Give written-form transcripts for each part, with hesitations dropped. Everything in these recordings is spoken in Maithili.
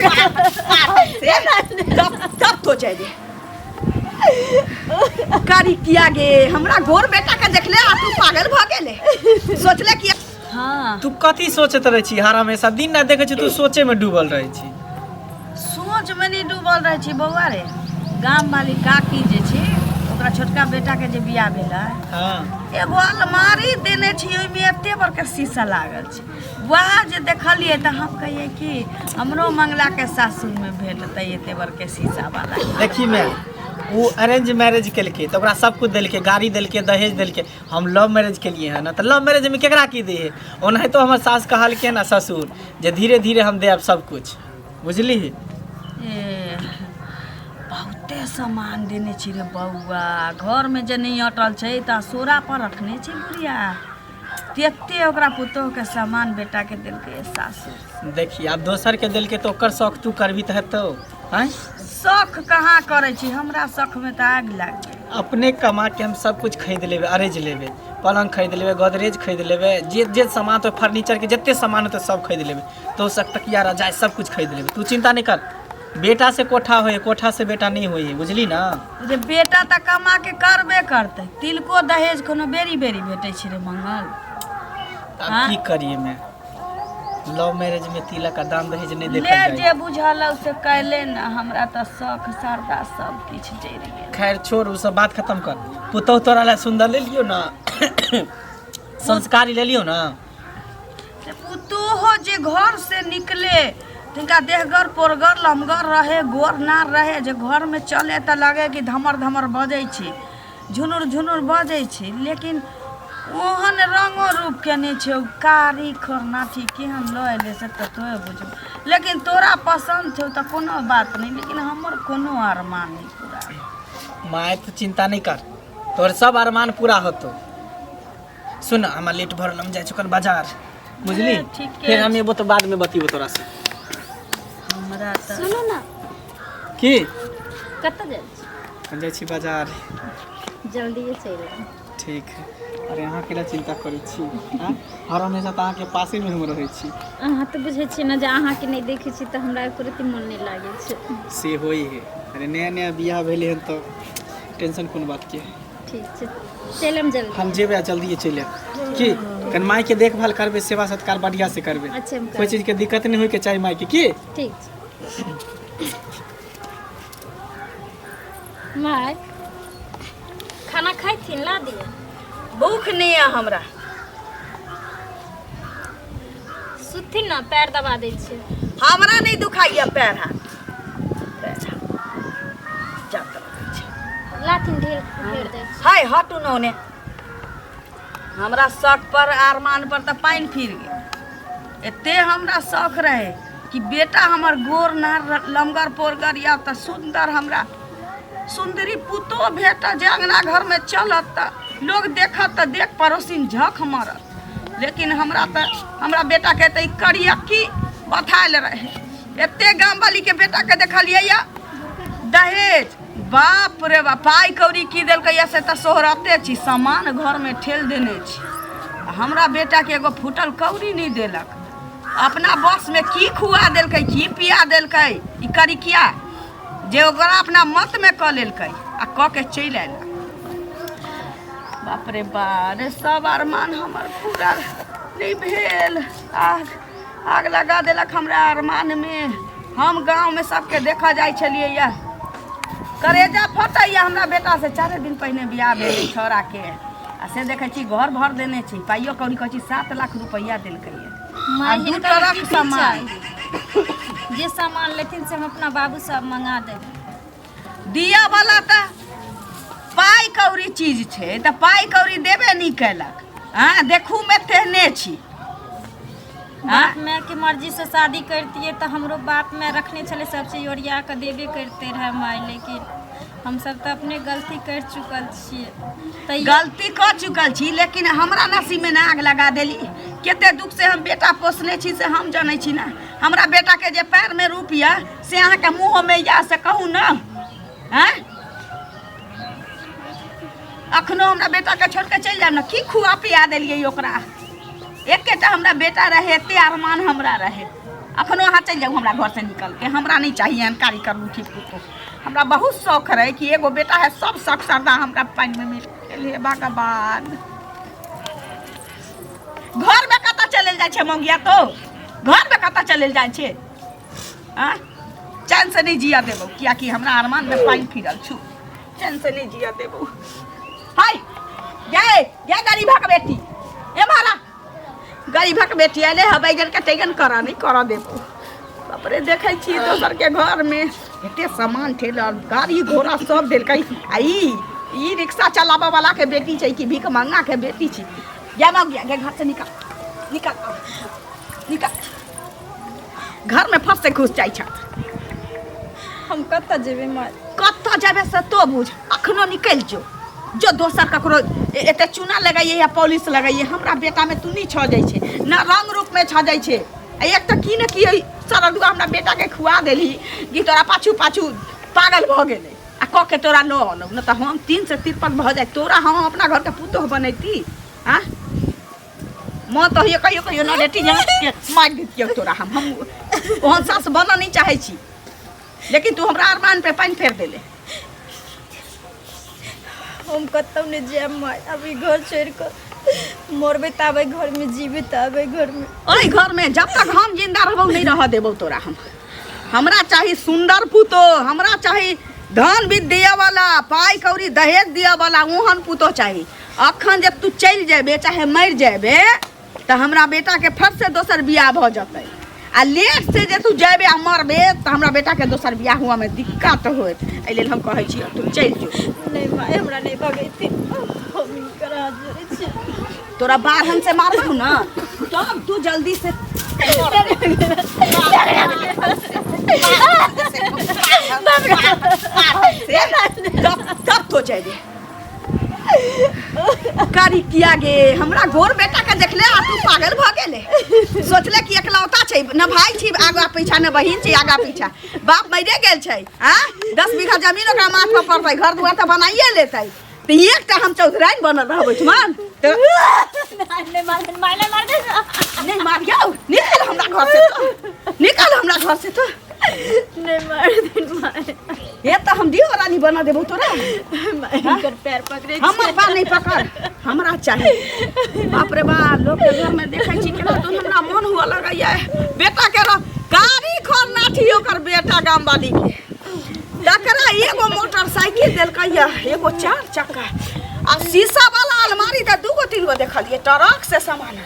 से तब तब तो जाए दे कारी किया गे हमरा गोर बेटा के देखले आ तू पागल भ गेले सोचले कि हाँ। तू कथी सोचैत रहै छी हर हमेशा दिन राति देखै छी तू सोचे में डूबल रहै छी। सोच में नहीं डूबल रहै छी बौआ रे। गाम वाली काकी जे छी ओकरा छोटका बेटा के जे बियाह भेलै, एगो अलमारी देने छी, ओहिमे एते बड़का शीशा लागल छै। वएह जे देखलियै तऽ हम कहियै कि हमरो मंगलाके सासुरमे भेटतै एते बड़के शीशा वाला। देखी मैं वो अरेंज मैरिज केलकै तऽ ओकरा सब कुछ देलकै, गाड़ी देलकै, दहेज देलकै। हम लव मैरिज केलियै हन तऽ लव मैरिजमे केकरा की दै है? ओनाहितो हमर सास कहलकै ने ससुर जे धीरे धीरे हम देब सब कुछ, बुझली? ए बहुते सामान देने छी रे बौआ, घरमे जे नहि अटल छै तऽ असोरा पर रखने छै बुढ़िया। तेते ओकरा पुतोहके सामान बेटाके देलकै सासुर। देखी आब दोसरके देलकै तऽ ओकर शौक तू करबी तऽ हेतौ? आँय, शौक कहाँ करै छी, हमरा शौकमे तऽ आगि लागि गेल। अपने कमा के हम सब कुछ खरीद लेबै, अरेज लेबै, पलंग खरीद लेबै, गोदरेज खरीद लेबै, जे जे सामान तो फर्नीचर के जते सामान होतै सब खरीद लेबै, तो सब तकिया रजाई सब कुछ खरीद लेबै। तू चिंता नहीं कर, बेटा से कोठा होए, कोठा से बेटा नहीं होए, बुझली ना? जे बेटा तऽ कमा के करबे करतै, तिलको दहेज कोनो बेरी बेरी भेटै छै रे मंगल। आब हाँ? की करिए मैं, लव मैरिज में तिलक आ दान दहेज नहीं ले देखल जाए। जे बुझल हौ से कैले न, हमरा तऽ शौख श्रद्धा सब किछु जरि गेल। खैर छोड़, उ सब बात खत्म कर। पुतोह तोरा ला सुंदर ले लियो ना, संस्कारी ले लियो ना। से पुतोहो जे घर से निकले तिनका देहगर पोरगर लमगर रहे, गोर नार रहे, जे घरमे चले तऽ लगे कि धमर धमर बजै छै, झुनुर झुनुर बजै छै, लेकिन ओहन रंगो रूपके नहि छै। ओ कारी खोरनाठी केहन लऽ एलै से तऽ तोहे बुझू, लेकिन तोरा पसन्द छौ तऽ कोनो बात नहि, लेकिन हमर कोनो अरमान नहि पूरा। माय तू चिंता नहीं कर, तोहर सब अरमान पूरा होतो। सुन, हमरा लेट भर, हम जाइ छी बाजार, बुझली? ठीके। फेर हम एबो तऽ बाद में बतियबो तोरा से। हमरा तऽ सुनू ने। की? कतऽ जाइ छी? हम जाइ छी बाजार। जल्दिए चलि आउ। ठीक है। अरे अहाँ केना चिंता करै छी? आँय? हर हमेशा तऽ अहाँके पासेमे हम रहै छी। अहाँ तऽ बुझै छियै ने जे अहाँके नहि देखै छी तऽ हमरा एको रत्ती मोन नहि लागै छै। से होइ है। अरे नया नया बियाह भेलै हन तऽ टेंशन कोन बातके? ठीक छै, चलि आयब जल्दी। हम जेबै आ जल्दिए चलि आयब। की कनि मायके देखभाल करबै, सेवा सत्कार बढ़िआँ से करबै। अच्छा, हम कोइ करबै। चीजके दिक्कत नहि होइके चाही मायके। की ठीक छै माय, खाना खाइथिन? ला दिअ। भूख नहि यऽ हमरा। सुतथिन ने, पैर दबा दै छियै। हमरा नहि दुखाइया पैर हाथ, पैर हाथ जा तऽ लगै छै। लाथिन, ढेर ढेर दै छी। हाय हटू न ओने। हमरा शौक पर अरमान पर तऽ पानि फिर गेल। एते हमरा शौक रहे कि बेटा हमर गोर नार लमगर पोरगर या तऽ सुन्दर हमरा सुन्दरी पुतोह भेटत, जे अङ्गना घरमे चलत तऽ लोग देखत तऽ देख पड़ोसिन झख मरत, लेकिन हमरा तऽ हमरा बेटाके तऽ ई करियक्की बथायल रहे। एते गामवालीके बेटाके देखलियै या दहेज, बाप रे बाप, पाइ कौड़ी की देलकै या से तऽ सोहरते छी, सामान घरमे ठेल देने छी, आ हमरा बेटाके एगो फूटल कौड़ी नहि देलक। अपना बसमे की खुआ देलकै, की पिया देलकै ई करिकिया जे ओकरा अपना मतमे कऽ लेलकै आ कऽ के चलि आयल। बाप रे बा रे, सब अरमान हमर पूरा नहि भेल। आग आग लगा देलक हमरा अरमानमे। हम गाँवमे सबके देखऽ जाइ छलियै यऽ, करेजा फटैया हमरा बेटा से। 4 दिन पहिने बियाह भेल छौड़ाके आ से देखै छी घर भर देने छी, पाइयो कौड़ी कहै छी 7 लाख रुपैआ देलकै। माय, आ दू हिनकर ट्रक की सामान चाही? जे सामान लेथिन से हम अपना बाबू साहब मंगा देब। दिया वाला तऽ पाइ कौड़ी चीज छै तऽ पाइ कौड़ी देबे नहि केलक। हँ, देखू मे तेहने छी। बाप माय के मर्जी से शादी करतियै तऽ हमरो बाप माय रखने छलै, सब चीज ओरिया कऽ देबे करते रहै माय, लेकिन हमसब तऽ अपने गलती कर चुकल छियै तैयो गलती कऽ चुकल छी, लेकिन हमरा नसीबमे ने आग लगा देली। कते दुख से हम बेटा पोसने छी से हम जनै छी ने। हमरा बेटाके जे पैरमे रूप यऽ से अहाँके मुँहमे यऽ से कहू ने? आँय, अखनो हमरा बेटाके छोड़ि कऽ चलि जायब ने? की खुआ पिया देलियै ओकरा? एकेटा हमरा बेटा रहे, एते अरमान हमरा रहे। अखनो अहाँ चलि जाउ हमरा घरसँ निकल के हमरा नहि चाही एहन कारी करलूठी पुतोह। हमरा बहुत शौक रहै कि एगो बेटा है, सब शौक श्रद्धा हमरा पानिमे मिल गेल। हे भगवान, घरमे कतऽ चलि जाइ छै मौगिया तो? घरमे कतऽ चलि जाइ छै? आँय, चैन से नहि जिया देबौ, कियाकि हमरा अरमानमे पानि फिरल छौ। चैन से नहि जिया देबौ। हाय गे गे गरीबक बेटी, ए मारा गरीबक बेटी अयलै हँ, बैगन के तैगन करऽ नहि करऽ देबौ। बाप रे, देखै छी दोसरके घरमे एते सामान ठेलल, गाड़ी घोड़ा सब देलकै, आ ई ई रिक्शा चलाबऽ वाला के बेटी छै कि भीख मंगा के बेटी छै? जा मौगिया गे, घर से निकल, निकल, निकल। घरमे फस से घुस जाइ छथि। हम कतऽ जेबै माय? कतऽ जेबै से तो बुझ। अखनो निकलि जो, जो दोसर ककरो एते चूना लगैए या पॉलिश लगैए, हमरा बेटामे तू नहि छजै छै न, रंग रूपमे छजै छै। आ एक तऽ की ने की सरदुआ हमरा बेटाके खुआ देलही कि तोरा पाछू पाछू पागल भऽ गेलै आ कऽ के तोरा लऽ अनौ न तऽ हम 3 से 53 भऽ जाइ, तोरा हम अपना घरके पुतोह बनैती। आँ, माँ तऽ होइए कहियो कहियो न रेटी के मारि दैतियौ तोरा। हम ओहन सास बनऽ नहि चाहै छी, लेकिन तू हमरा अरमान पे पानि फेर देले। हम कतहु नहि जायब माय। अभी घर छोड़ि कऽ मरबै तऽ आबै घरमे, जीबै तऽ आबै घरमे। ओहि घरमे जब तक हम जिंदा रहबौ नहि रहऽ देबौ तोरा हम। हमरा चाही सुंदर पुतोह, हमरा चाही धन विद्या वाला, पाइ कौड़ी दहेज दिअ वाला, ओहन पुतोह चाही। अखन जे तू चलि जेबे चाहे मरि जेबे तऽ हमरा बेटाके फट से दोसर बियाह भऽ जेतै, आ लेट से जे तू जेबे आ मरबे तऽ हमरा बेटाके दोसर बियाह हुअमे दिक्कत होयत। एहि लेल हम कहै छियौ, तू चलि जो। नहि माय, हमरा नहि भगैथिन। हम हिनकर हाथ जोड़ै छी। तोरा बारहन से मारबौ न तब तू जल्दी से तब तब तो जाएबे। करी किया गे, हमरा गोर बेटा के देखले आ तू पागल भऽ गेले। सोचले कि एकलौता छै, न भाई छै आगा पीछा, न बहिन छै आगा पीछा, बाप मरे गेल छै, आ 10 बीघा जमीन ओकरा माथ पर पड़तै, घर दुआर तऽ बनाइए लेतै, तऽ एकटा हम चौधराइन बनल रहबै ठुमान तऽ। नहि मार मार, नहि मार। नहि मारियौ। निकल हमरा घर से तो, निकल हमरा घर से तो। नहि मार दिन माय। हे, तऽ हम दियो रानी बना देबौ तोरा। माय, हिनकर पैर पकड़ै छी। हमर बाल नहीं पकड़, हमरा चाही। बाप रे बाप, लोग के घर में देखै छी केना तो हमरा मन हुआ लगैया। बेटा के गाड़ी खोर नाठी ओकर बेटा गाम वाली के, तकरा एगो मोटरसाइकिल देलकै या एगो चार चक्का आ शीशा वाला अलमारी तऽ दूगो तीन गो देखलियै, ट्रक से सामान।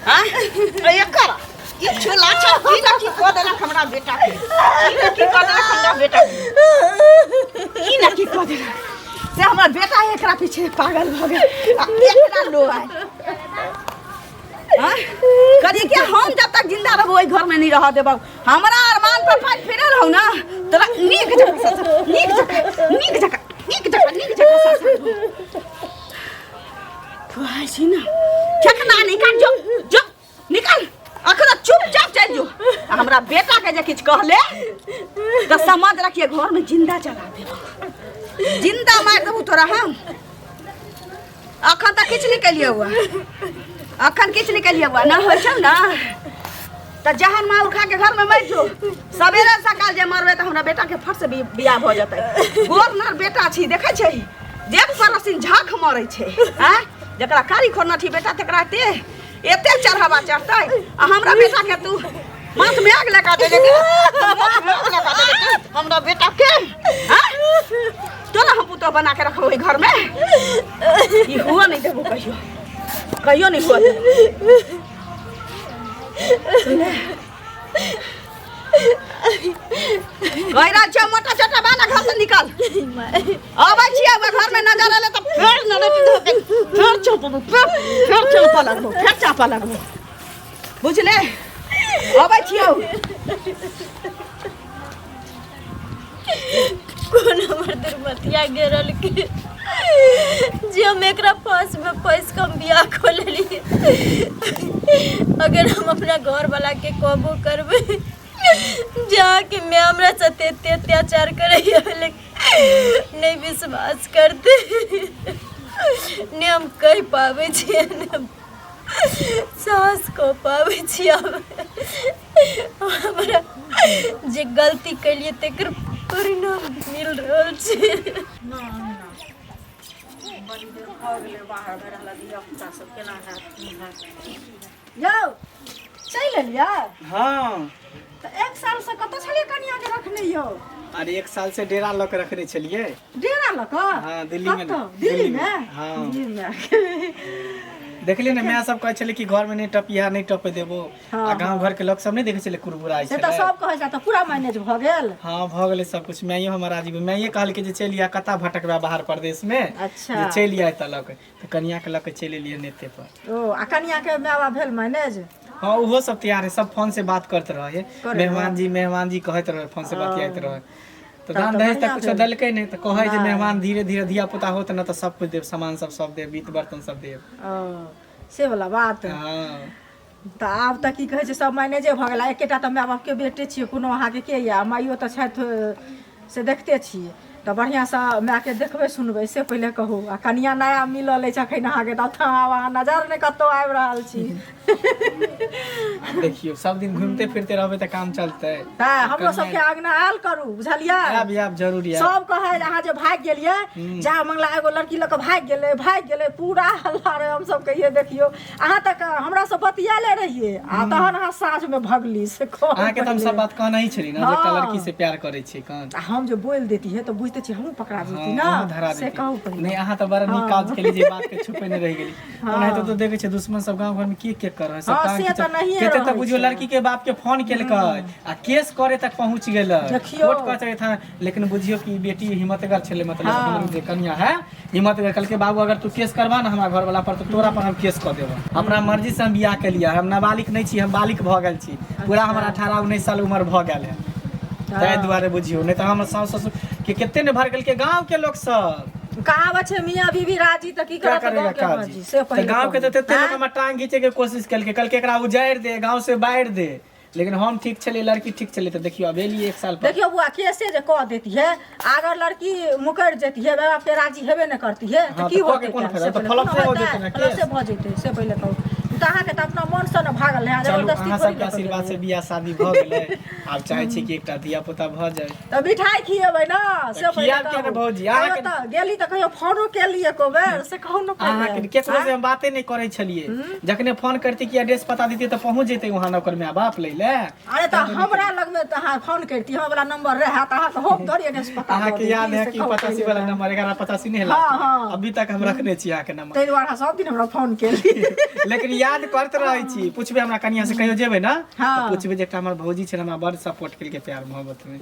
हाँ, एकर ई छोला छा की ना की कऽ देलक हमरा बेटा के, की ना की कऽ देलक हमरा बेटा के, की ना की कऽ देलक से हमरा बेटा एकरा पीछे पागल भऽ गेल आ एकरा लो आय। हाँ? करी के हम जब तक जिंदा रहबो ओहि घर में नहीं रह देबौ। हमरा अरमान पर पानि फिरल हौ ना, तोरा नीक जकाँ नीक जकाँ, नीक जकाँ, नीक जकाँ, नीक जकाँ ससुर। तू आइ छी ना ठेकना निकाल, जो जो निकाल। अखन चुपचाप चलि जो आ हमरा बेटा के जे किछु कहले तऽ समझ रखिए घर में जिंदा जला देबो, जिंदा मारि देबो तोरा हम। अखन तक किछु नहि केलियै हुआ, अखन किछु नहि केलियै हुआ। ना होइ छौ ना तऽ जहन माउर खा के घर में मरि जो। सवेरे सकाल जे मरबै तऽ हमरा बेटा के फट से बियाह भऽ जेतै। गोर नार बेटा छी, देखै छै जेब परसिन झाँख मरै छै। आँय, जकरा कारी खोरना छी बेटा तकरा एते एते चढ़ावा चढ़तै, आ हमरा बेटा के तू माथ में आग लगा देले, माथ में आग लगा देले तू हमरा बेटा के। आँय, तोरा हम पुतोह बना के रखबो ओहि घर में, ई हुआ नहीं देबो, कहियो कहियो नहीं हुआ देबो। सुने कहि रहल छियौ, मोटा छोटा बाना, घर से निकल। अबै छियै ओहि घर में नजर एलै तऽ फेर नरक धऽ के फेर चौपबो, फेर फेर चापऽ लगबो, फेर चापऽ लगबो, बुझले? अबै छियौ। कोन हमर दुर्मतिया गेरल के जे हम एकरा फांस में फंस के हम बियाह कऽ लेलियै। अगर हम अपना घर वाला के कहबो करबै जे अहाँके माय हमरा साथे एते अत्याचार करैया, लेकिन नहि विश्वास करते, नहि हम कहि पाबै छियै, नहि हम। साहस कऽ पाबै छी आब। हमरा जे गलती केलियै तकर परिणाम मिल रहल छै। बड़ी देर भऽ गेलै बाहर मे रहला, धिया पुता सब केना हैत, की हैत? यौ, चलि एलियै? हाँ। तऽ एक साल से कतऽ छलियै कनिया के रखने यौ? अरे, एक साल से डेरा लऽ के रखने छलियै। डेरा लऽ कऽ? हाँ, दिल्ली मे। कतऽ? दिल्ली मे? हाँ। दिल्ली मे। देखलियै ने, माय सब कहै छलै कि घर में नहि टपिहा, नहि टपे देबो। आ गाँव घर के लोग सब नहि देखै छलै, कुरबुराइ से तऽ छलै। सब कहै छै, तऽ पूरा मैनेज भऽ गेल? हाँ, भऽ गेलै सब कुछ। माइयो हमर राजी भेल। माइये कहलकै जे चलि आ, कतऽ भटकबै बाहर परदेश में। जे चलि आ एतऽ लऽ के, तऽ कनिया के लऽ के चलि एलियै नेते पर। ओ, आ कनिया के माय बाप भेल मैनेज? हाँ, ओहो सब तैयार है। सब फोन से बात करते रहे। करे। मेहमान जी, मेहमान जी कहैत रहे, फोन से बतियाइत रहे। तऽ तब दान तऽ दहेज तऽ बढ़िआँ कुछो भेल। देलकै नहि, तऽ कहै जे मेहमान, धीरे धीरे धिया पुता होत ने तऽ सब कुछ देब, सामान सब सब देब, बीत बर्तन सब देब। ओ, से वाला बात। हाँ। तऽ आब तऽ की कहै छै, सब मैनेजे भऽ गेल। आ एकेटा तऽ माय बापके बेटे छियै, कोनो अहाँके के यऽ? माइयो तऽ छथि, से देखते छियै। तऽ बढ़िआँसँ मायके देखबै सुनबै, से पहिले कहू। आ कनिया नया मिलल अछि अखन अहाँके, तऽ आब अहाँ नजर नहि कतहु आबि रहल छी। आब देखियौ, सब दिन घूमते फिरते रहबै तऽ काम चलतै? तऽ हमरो सबके अङ्गना आयल करू, बुझलियै? आयब, आयब, जरूर आयब। सब कहै जे अहाँ जे भागि गेलियै, जा मंगला एगो लड़की लऽ कऽ भागि गेलै, भागि गेलै, पूरा हल्ला रहै। हमसब कहियै, देखियौ, अहाँ तक हमरा सब बतियाले रहियै आ तहन अहाँ साँझमे भगली, से कहू। अहाँके तऽ हम पहिले। सब बात कहने ही छली ने जे एकटा हाँ। लड़की से प्यार करै छी कन। आ हम जे बोलि देती है तऽ बुझते छी हमहूँ पकड़ा जेती। हाँ, अहूँ ने धरा से देती। कहू पहिले। नहि, अहाँ तऽ बड़ा नीक काज केली जे बात के छुपेने रहि गेली। ओनाहिते तऽ देखै छै दुश्मन सब गाँव घर में के के कर रहल सब। हाँ, टांग से खींचल। तऽ नहिये कते तऽ रहै बुझियौ छै। लड़की के बाप के फोन केलकै आ केस करे तक पहुंच गेलै। देखियौ। कोर्ट कचहरी थाना। लेकिन बुझियौ कि बेटी हिम्मतगर छलै, मतलब हमर जे कनिया है हिम्मतगर। कहलकै, बाबू, अगर तू केस करबा ना हमरा घर वाला पर तऽ तोरा पर हम केस कऽ देबो। अपना मर्जी से हम बियाह केलियै, हम नाबालिग नहि छी, हम बालिग भऽ गेल छी पूरा। हमर 18-19 साल उम्र भऽ गेल है, ताहि दुआरे बुझियौ। नहि तऽ हमर साउस ससुर के कते ने भर गेलकै गाँव के लोक सब। कहावत छै, मियाँ बीबी राजी तऽ की क्या करत करेगा गाँव के काजी? मर्जी, से तऽ पहिले गाँव के कहू। तऽ तते लोक आँय? हमर टांग घीचे के कोशिश केलकै, कहलकै एकरा उजाड़ि दे, गाँव से बाहर दे। लेकिन हम ठीक छलियै, लड़की ठीक छलै, तऽ देखियौ अब एलियै एक साल पर। देखियौ बुआ, केसे जे कऽ देती है, अगर लड़की मुकरि जेती है, माय बाप के राजी हेबे नहि करती है, तऽ हाँ, की तऽ कऽ होतै? के कोन से फायदा? तऽ पहिले फलप से कोनो हो होतै? जेतै ने फलप केस। से भऽ जेतै, से पहिले कहू। तऽ अहाँके तऽ अपना मनसँ ने भागल है, चलू, जबरदस्ती अहाँ थोड़ी सबके ने कऽ आशीर्वाद से देबै। बियाह शादी भऽ गेलै। आब चाहै छी कि एकटा धिया पुता भऽ जाय। तऽ मिठाई खिएबै ने, से पहिले खियाब किया ने कहू। भौजी? अहाँके- कहियो तऽ गेली तऽ कहियो फोनो केलियै एको बेर, से कहू ने पहिले। अहाँके केकरो से हम बाते नहि करै छलियै। जखने फोन करती कि एड्रेस पता देतियै तऽ पहुँच जेतै वहाँ नौकर माय बाप लै ले। अरे, तऽ हमरा लगमे तऽ अहाँ फोन करती, हमरा वाला नंबर रहै तऽ अहाँके हम थोड़ी एड्रेस पता दऽ अहाँके देती, याद है से कि कहू 85 पहिले। वाला नंबर 1185 नहीं है? हाँ, लास्ट हाँ। अभी तक हम रखने छी अहाँके नंबर। ताहि दुआरे अहाँ सब दिन हमरा फोन केली। लेकिन याद करते रहै छी। पूछबै हमरा कनिया से, कहियो जेबै ने हाँ। तऽ पूछबै जे एकटा हमर भौजी छै, हमरा बड़ सपोर्ट केलकै प्यार मोहब्बत में।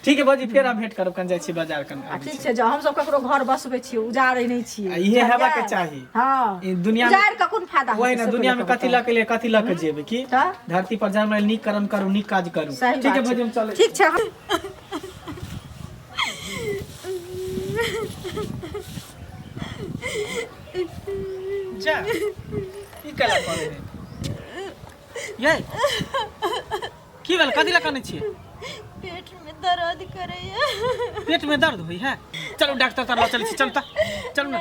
ठीक है भौजी, फेर हम भेंट करब। कन जाइ छी बाजार कन आ ठीक छै, जाउ। हमसब ककरो घर बसबै छियै, उजाड़ै नहि छियै। आ इहे हेबाक बुझलियै? चाही। हँ। ई दुनिया में- उजाड़ि कऽ कोन फायदा वही हेतै, ने से दुनिया में पहिले कथी कहू। लऽ के लिए, कथी लऽ के जेबै की? तऽ? धरती पर जन्म लेल नीक कर्म करू, नीक काज करू। सही ठीक है बात भौजी, हम छै। चलै। ठीक छै, हम जा, ई केला करै है ये? की भेल? कथी लए कनै छियै? पेट में दर्द करैया। पेट में दर्द होइ है? चलू, डॉक्टर तर लऽ चलै छी। चलू तऽ, चलू ने।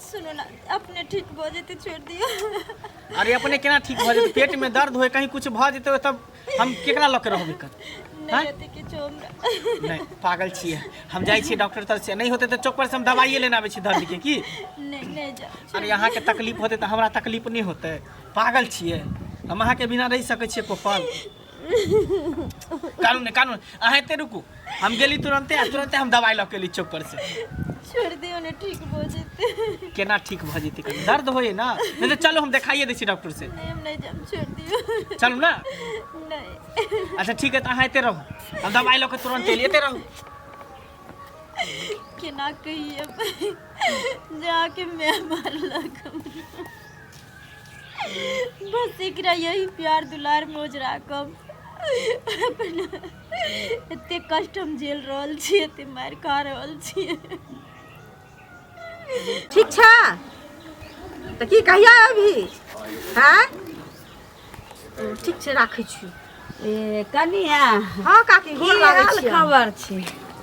सुनू ने, अपने ठीक भऽ जेतै, छोड़ि दियौ। अरे, अपने केना ठीक भऽ जेतै? पेट में दर्द होय, कहीं कुछ भऽ जेतै तब हम केकरा लऽ के रहबै कन? नहि हेतै किछो हमरा। नहि, पागल छियै? हम जाइ छियै डॉक्टर तर से, नहि होतै तऽ चौक पर से हम दवाइए लेने आबै छी दर्द के की। नहि, नहि जाउ। अरे, अहाँके तकलीफ होतै तऽ हमरा तकलीफ नहि होतै? पागल छियै? हम अहाँके बिना रहि सकै छियै एको पल? कानू नहि, कानू नहि। अहाँ एते रुकू, हम गेली तुरन्ते आ तुरन्ते हम दवाइ लऽ के एली चौक पर से। छोड़ि दियौ ने, ठीक भऽ जेतै। केना ठीक भऽ जेतै? कनि दर्द होइए ने। नहि तऽ चलू, हम देखाइए दै छी डॉक्टर से। नहि, हम नहि जायब, छोड़ि दियौ। चलू ने। नहि। अच्छा ठीक है, तऽ अहाँ एते रहू, हम दवाइ लऽ के तुरन्त एली। एते रहू। केना कहिए जाके मैं मारलक हमरा। बस एकरा यही प्यार दुलार में ओझरा कऽ अपना एते कष्ट हम झेल रहल छी, एते मारि खा रहल छी। ठीक छै, तऽ की कहिया अभी? हँ, ठीक छै, राखै छी। ए कनिया। हँ काकी, की गोर लागै हाल छी। खबर छै?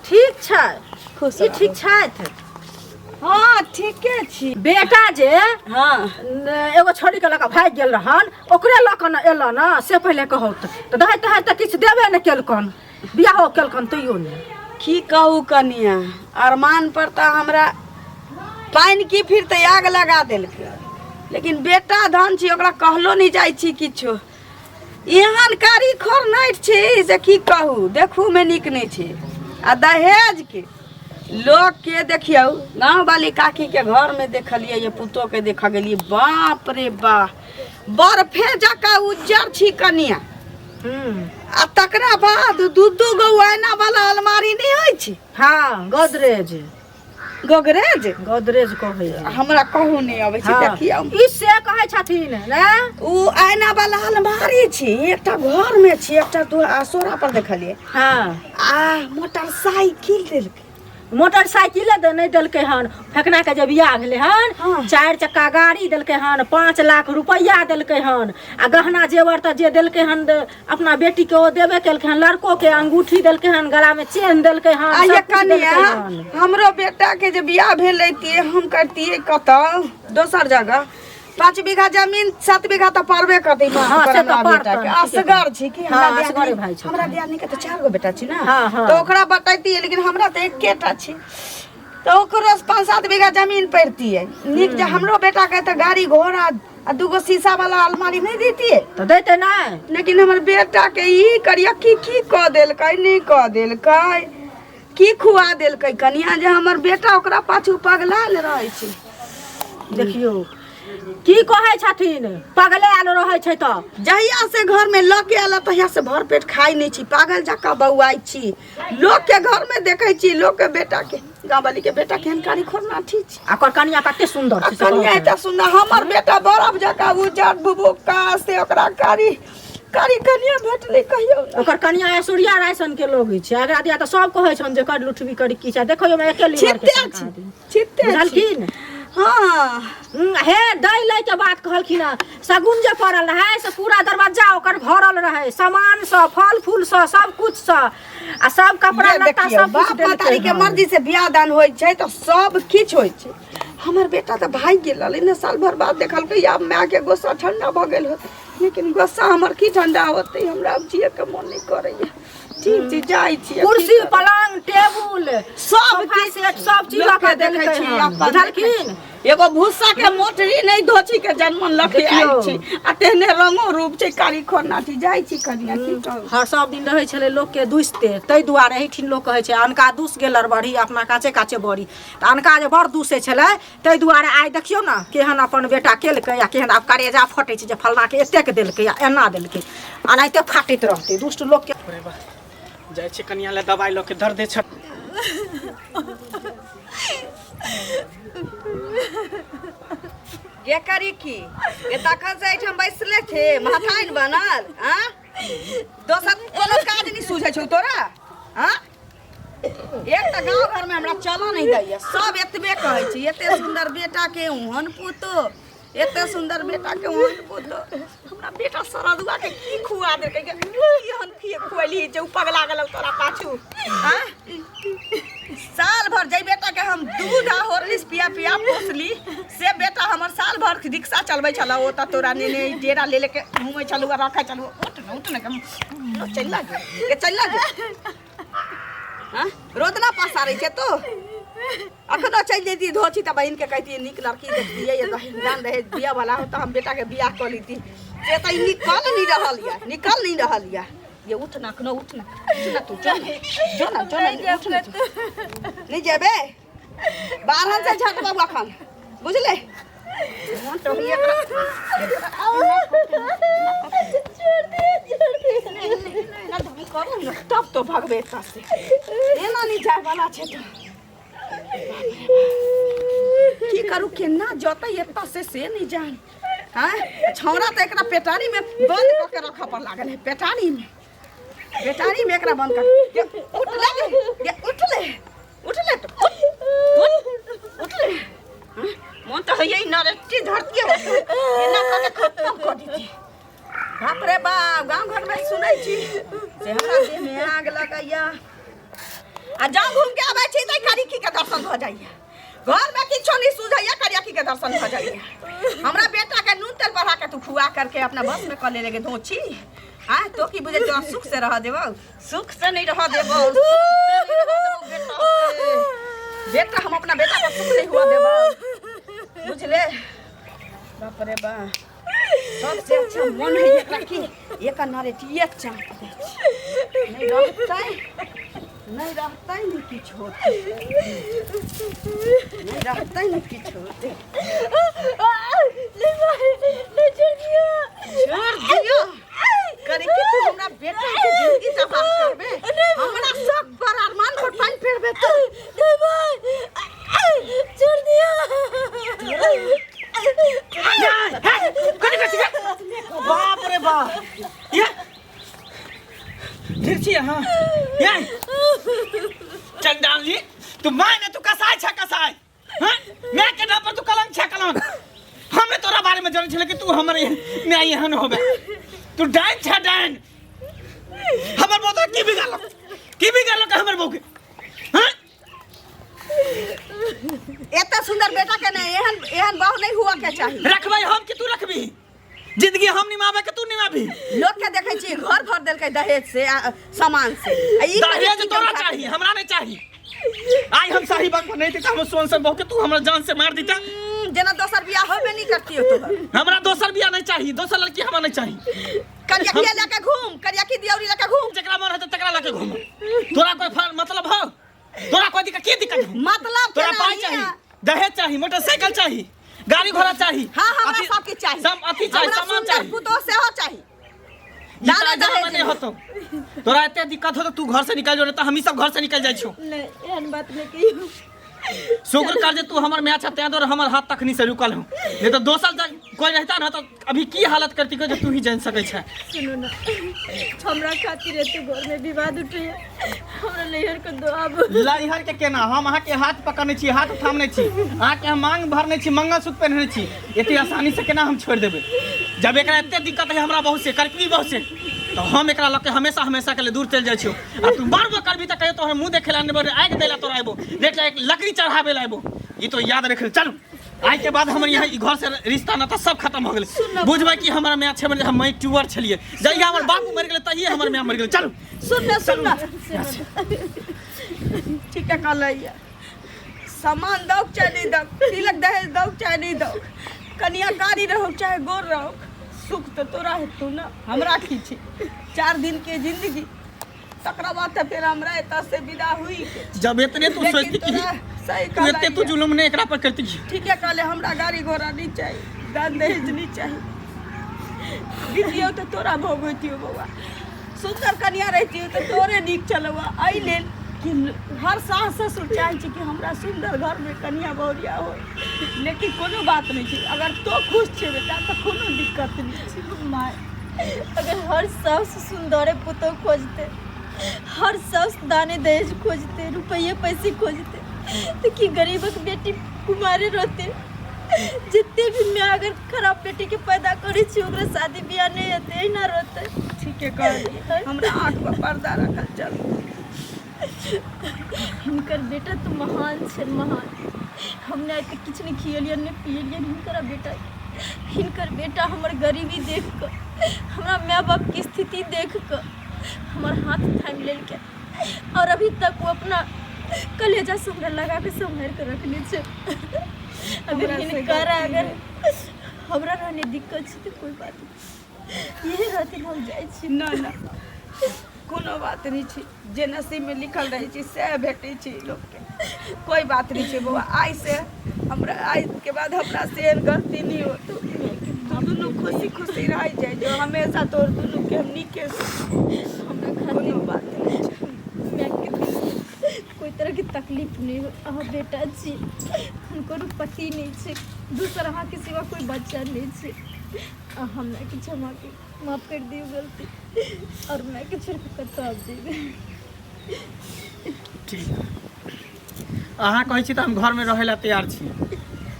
ठीक छै। खुश ई रहू। ठीक छथि? हाँ ठीके छी। बेटा जे हाँ एगो छोड़ी के लऽ कऽ भागि गेल रहन, ओकरे लऽ कऽ ने एलऽ ने, से पहिले कहू तऽ दहेज तहेज तऽ किछु देबे नहि केलकन, बियाहो केलकन तैयो नहि। की कहू कनिया, अरमान पर तऽ हमरा पानि की फिर तऽ आग लगा देलकै, लेकिन बेटा धन छी, ओकरा कहलो नहि जाइ छी किछो। एहन कारी खोरनाइट छी से की कहू, देखूमे नीक नहि छै। आ दहेजके लोकके देखियौ, गाँववाली काकीके घरमे देखलियै, ये पुतोहके देखऽ गेलियै, बाप रे बाप, बर्फे जकाँ उज्जर छी कनिया। आ तकरा बाद दू दू गो आइना वाला अलमारी नहि होइ छै? हाँ, गोदरेज। गोदरेज, गोदरेज कहै छै। हमरा कहू नहि अबै छै। हाँ। देखियौ, ई से कहै छथिन ने। ओ आइना वाला अलमारी छी, एकटा घर में छी, एकटा दू असोरा पर देखलियै। हाँ। आ मोटरसाइकिल देलकै। मोटरसाइकिले दे नहि देलकै हन। फेकना के जे बियाह भेलै हन, हाँ। 4 चक्का गाड़ी देलकै हन, 5 लाख रुपैआ देलकै हन, आ गहना जेवर तऽ जे देलकै हन अपना बेटी के ओ देबे केलकै हन, लड़को के अंगूठी देलकै हन, गला में चेन देलकै हन, आ ये सब कुछ देलकै कनिया हन। हमरो बेटा के जे बियाह भेल रहितियै, हम करतियै कतऽ दोसर जगह, 5 बीघा जमीन 7 बीघा तऽ पड़बे करतै माँ हाँ, पर से तऽ हमरा बेटा के। पड़तनि, ठीके। असगर छी कि हमरा हाँ, असगरे दियादनी, भाय छथिन। हमरा दियादनी के तऽ 4 गो बेटा छी ने, हाँ, हाँ। तऽ ओकरा बतैतियै, लेकिन हमरा तऽ एकेटा छी, तऽ ओकरो 5-7 बीघा जमीन पड़तियै नीक। जे हमरो बेटा के तऽ गाड़ी घोड़ा आ 2 गो शीशा वाला अलमारी नहि दैतियै? तऽ दैते नहि। लेकिन हमर बेटा के ई करिया की की कऽ देलकै, नहि कऽ देलकै, की खुआ देलकै कनिया जे हमर बेटा ओकरा पाछू पगलायल रहै छै। देखियौ की कहै छथिन, पगले आयल रहै छै तऽ। जहिया से घर में लऽ के आयल तहिया से भर पेट खाइ नहि छी, पागल जकाँ बौआइ छी। लोक के घर में देखै छी लोक के बेटा के, गाँववाली के बेटा केहन कारी खोरना ठीक छै। आ ओकर कनिया कते सुन्दर आ छै से कनिया कहू। एते सुन्दर, हमर बेटा बरफ जकाँ उज्जर भुभुक्का, से ओकरा कारी कारी कनिया भेटलै कहियौ ने। ओकर कनिया ऐश्वर्या राय सन के लोग छै। अगरा दिया तऽ सब कहै छन जे कर लुठबी करी की छै, देखो ओहिमे एके लीवर के छिते छन छी आदमी। छिते छी। बुझलखिन? हाँ। हे दै लै के बात कहलखिन हँ, शगुन जे पड़ल रहै से पूरा दरवाजा ओकर भरल रहै सामान सँ, फल फूल सँ, सब कुछ सँ, आ सब कपड़ा ये लत्ता देखियौ, सब कुछ बाप देलकै महतारी के हन। मर्जी से बियाह दान होइ छै तऽ सब किछु होइ छै। हमर बेटा तऽ भागि गेल रहलै ने, साल भर बाद देखलकै आब माय के गुस्सा ठंडा भऽ गेल होतै, लेकिन गुस्सा हमर की ठंडा होतै, हमरा आब जिए के मन नहि करैया। ठीक छी, जाइ छी। कुर्सी पलंग टेबुल सब सोफा किछु सेट सब चीज लऽ लोकके कऽ देखै देलकै छी, हन। अपन बुझलखिन? देखै छी। एगो भूसा के मोटरी नहि धोची के जनमन लऽ के आयल देखियौ। छी, आ तेहने रंगो रूप छै, कारी खोरनाठी। जाइ छी कनिया, की कहू। हर सब दिन रहै छलै लोकके दुसिते, ताहि दुआरे एहिठिन लोक कहै छै अनका दुस गेल बड़ी अपना काचे काचे बड़ी। तऽ अनका जे बड़ दुसै छलै, ताहि दुआरे आइ देखियौ ने केहन अपन बेटा केलकै आ केहन आब करेजा फटै छै जे फल्लाँके एतेक देलकै आ एना देलकै, एनाहिते फाटैत रहतै दुष्ट लोकके। अरे बा, जाइ छी कनिया लए दवाइ लऽ के, दर्दे छ। ये करी की ये तखन से एहिठाम बैसले छे महथाइन बनल आ दोसर कोनो काज नहि सूझै छौ तोरा? आ एक तऽ गाँव घरमे हमरा चलऽ नहि दैया, सब एतबे कहै छै, एते सुन्दर बेटाके ओहन पुतोह, एते सुन्दर बेटाके ओहन पुतोह। हमरा बेटा सरदुआ के की खुआ देलकै, केहन खुएली जे उ पगला गेलौ तोरा पाछू? आँ साल भर जाहि बेटाके हम दूध आ हॉर्लिक्स पिया पिया पोसली, से बेटा हमर साल भर रिक्शा चलबै छलौ, ओतऽ तोरा नेने डेरा ले लेके घूमै छलू आ रखै छलू। उठ ने, उठ ने, चलि गे, चलि गे। हाँ रोदना पसारै छै तो अखनो चलि जैती धोची तऽ बहिनके कहितियै नीक लड़की देखतियै, ये दान दहेज दिअ वाला हो तऽ हम बेटाके बियाह कऽ लीती। से तऽ ई निकल नहि रहल यऽ, निकल नहि रहल यऽ। ये उठ ना, अखनो उठ ना, उठ ना तू, जो ना, जो ना, जो ना, उठ ना तू। नहि जेबे बारहन से झट बाबू अखन, बुझले? मोन तऽ होइए एना करू ने तब तो भगबे एतऽ से, एना नहि जाय वाला छै। तऽ की करू, केना जतै एतऽ से नहि जान। आँय छौड़ा तऽ एकरा पेटारीमे बंद कऽ के रखऽ पर लागल है, पेटारीमे, पेटारीमे एकरा बंद कर। ये उठ ले गे, ये उठ ले, उठ ले तो, उठ, उठ, उठ ले। हाँ, मोन तऽ होइए ई नरेटी धरती एना कऽ के खत्म कऽ दीती। बाप रे बाप, गाँव घरमे सुनै छी से हमरा देहमे आग लगैया। आ जाउ घूम के आबै छी तऽ करिकी के दर्शन भऽ जाइया। घर में किछो नहीं सुझैया, करियाकी के दर्शन भ जाइए। हमरा बेटा के नून तेल बढ़ा के तू खुआ करके अपना बस में कर ले लेगे धोची। आ तो की बुझे तो सुख से रह देबो? सुख से नहीं रह देबो, सुख से नहीं रह देबो बेटा के। बेटा हम अपना बेटा को सुख नहीं हुआ देबो, बुझले? बाप रे बा, सबसे अच्छा मन है एकरा की एक नरेटिए चाप दै छी। नहीं रहतै, नहीं रहतै, नहीं किछु होतै, नहीं रहतै, नहीं किछु होतै। नहीं, छोड़ दियो। छोड़ दियो करे कि तू हमरा बेटा के जिंदगी तबाह करबे? हमरा सब पर अरमान पर पानी फेरबे तू? नहीं भाई, छोड़ दियो। कथी कथी? बाप रे बाप, ये फिर छी अहाँ? ये चंडाली, तू my ने, तू कसाई छ, कसाई। हाँ, मैं के नाम पर तू कलंक छ, कलंक। हमें तोरा बारे में जानै छले कि तू हमर न्याय एहन होबे। तू डाइन छ, डाइन। हमर बहू तोरा की बिगाड़लक? की बिगाड़लक हमर बहू के? हाँ, एते सुंदर बेटा के नहीं एहन एहन बहू नहीं हुआ के चाही। रखबै हम कि तू रखबी? जिंदगी हम निमाबे के तू निमाबी? लोग के देखै छी घर भर देलकै दहेज से आ, सामान से। आ ई दहेज करी तोरा चाही, हमरा नहीं चाही। आइ हम सही बात पर नहीं देता हम सोन से बहू के, तू हमरा जान से मार देता। जेना दोसर बियाह होबे नहीं करती हो तोहर। हमरा दोसर बियाह नहीं चाही, दोसर लड़की हमरा नहीं चाही। करियकिया लेके घूम, करियकी दियौरी लेके घूम। जकरा मन हेतै तकरा लके घूम। तोरा कोई मतलब हो? तोरा कोई दिक्कत? की दिक्कत हो? मतलब तोरा केना पाई हिया? चाही, दहेज चाही, मोटरसाइकिल चाही, गाड़ी घोड़ा चाही? हाँ, हमरा अथी- सब किछु चाही। सब अथी चाही, हमरा सामान सुंदर चाही। पुतोह सेहो चाही। ई दादा तऽ जमाना दहेज नहि होतौ। तोरा एते दिक्कत होतौ, तू घर से निकल जो, नहीं तऽ हमही सब घर से निकल जाइ छियौ। नहीं, एहन बात नहीं कहियो। शुक्र कर जे तू हमर माय छ, तें दुआरे हमर हाथ तखनी से रुकल हूँ, नहीं तो दोसर जग कोई रहता ना तो अभी की हालत करती जे तू ही जान सकै छै। सुनू ना, हमरा खातिर एते घर में विवाद उठे, हमरा नैहर के दो आब। लैहर के केना? हम अहाँके हाथ पकड़ने छी, हाथ थामने छी, अहाँके हम मांग भरने छी, मंगलसूत्र पहिरने छी। एते आसानी से केना हम छोड़ि देबै? जब एकरा एते दिक्कत है हमरा बहुत से करकरी बहुत से, तो हम एकरा लऽ के हमेशा हमेशा के लिए दूर चलि जाइ छियौ। आ तू मारबो करबी तऽ कहियो तोहर मुँह देखे ला नहि, आगि दै ला तोरा अयबो, देख ला, एक लकड़ी चढ़ाबे ला अयबो, ई तो याद रख। चलू, आइ के बाद हमर यहाँ ई घर से रिश्ता नाता सब खत्म हो गेलै। बुझबै कि हमरा माय छै, हम मैट्योर छलियै। जहिया हमर बाबू मरि गेलै तहिये हमर माय मरि गेलै। चलू। सुन ने, सुन ने, ठीक है कहलैया, सामान दौ चाहे नहीं दौ, तिलक दहेज दौ चाहे नहीं दौ, कनिया कारी रहो चाहे गोर रहो, सुख तो तोरा हेतौ ना, हमरा की छै? 4 दिन के जिंदगी, तकरा बाद तऽ फेर हमरा एतऽ से विदा हुई के छै। जब एतने तू लेकिन सोचती कि तोरा सही तू एते तू कहलैया। जुलुम नहि एकरा पर करती। ठीक है कहले, हमरा गाड़ी घोड़ा नहीं चाहिए, दान दहेज नहीं चाहिए। दितियौ तऽ तोरा भोग होइतियौ बौआ, सुन्दर कनिया रहितियौ तऽ तोरे नीक चलौआ। एहि लेल कि हर सास ससुर चाहै छै कि हमरा सुन्दर घरमे कनिया बहुरिया हो, लेकिन कोनो बात नहि छै, अगर तो खुश छै बेटा तऽ कोनो दिक्कत नहि छै। माय, अगर हर सास सुंदरे पुतोह खोजते, हर सास दाने दहेज खोजते, रुपये पैसे खोजते, तो की गरीबक बेटी कुमारे रहते? जितने भी मैं अगर खराब बेटी के पैदा करे छी, ओकरा शादी बियाह नहीं हेतै, एहिना रहते। ठीके कहलियै, हमरा आँख पर पर्दा रखल चल। हिनकर बेटा तो महान छै, महान। हमने आइ तक किछु नहि खियलियन, नहि पियलियन हिनकर बेटा। हिनकर बेटा हमर गरीबी देख कऽ, हमरा माय बापके स्थिति देख कऽ हमर हाथ थामि लेलकै और अभी तक वो अपना कलेजा से हमरा लगा के सम्हारि कऽ रखने छै। अगर हमरा से हिनकर गलती अगर हमरा रहने दिक्कत छै तऽ कोइ बात नहि, यही रहथिन, हम जाइ छी। ना ना, कोनो बात नहि छै। जे नसीबमे लिखल रहै छै सएह भेटै छै लोकके। कोइ बात नहि छै बौआ, आइ से हमरा, आइके बाद हमरा से एहन गलती नहि होतौ। तू दुनू खुशी खुशी रहै जाइ जो, हमेशा तोर दुनूके हम नीके हमरा खातिर कोनो बात नहि छै। मायके कोई तरहके तकलीफ नहि हो। अहाँ बेटा छी, हुनकर पति नहि छै दोसर, अहाँके सिवा कोई बच्चा नहि छै। आ हमरा के क्षमा के माफ कर दियौ गलती और मायके छोड़ि कऽ कतऽ आब जेबै? ठीक, अहाँ कहै छी तऽ हम घरमे रहै लए तैयार छी,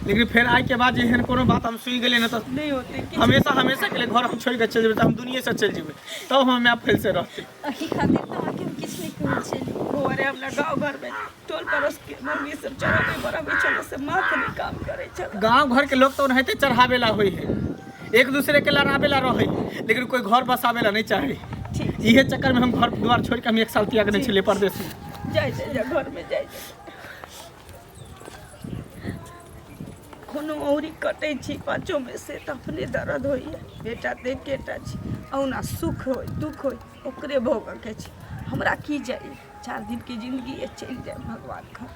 लेकिन फेर आइके बाद जे एहन कोनो बात हम सुनि गेलियै ने तऽ नहि होतै किछु। हमेशा हमेशा के लिए घर हम छोड़ि कऽ चलि जेबै, तऽ हम दुनिये से चलि जेबै, तब हमर माय फेर से रहतै। एहि खातिर तऽ अहाँके हम किछु नहि कहै छली। बौआ रे, हमरा गाँव घरमे टोल पड़ोसके मम्मी सब चढ़बै बढ़बै छलै से। से माथ नहीं काम करै छल। गांव घर के लोग तो ओनाहिते चढ़ावेला होई है, एक दूसरे के लड़ावेला रहे, लेकिन कोई घर बसावेला नहीं चाहे। ठीक। इहे चक्कर में हम घर द्वार छोड़ के हम एक साल त्याग नहीं छलिए परदेश में। जाइ जाइ जा, घर में जाइ जाइ। कोनो औरी कटै छी पाँचो में से तऽ अपने दर्द होइए। बेटा तऽ एकेटा छी, औना सुख होय दुख होय ओकरे भोगऽके छै, हमरा की जाइ। 4 दिनके जिंदगी ये, चलि जाय भगवान घर।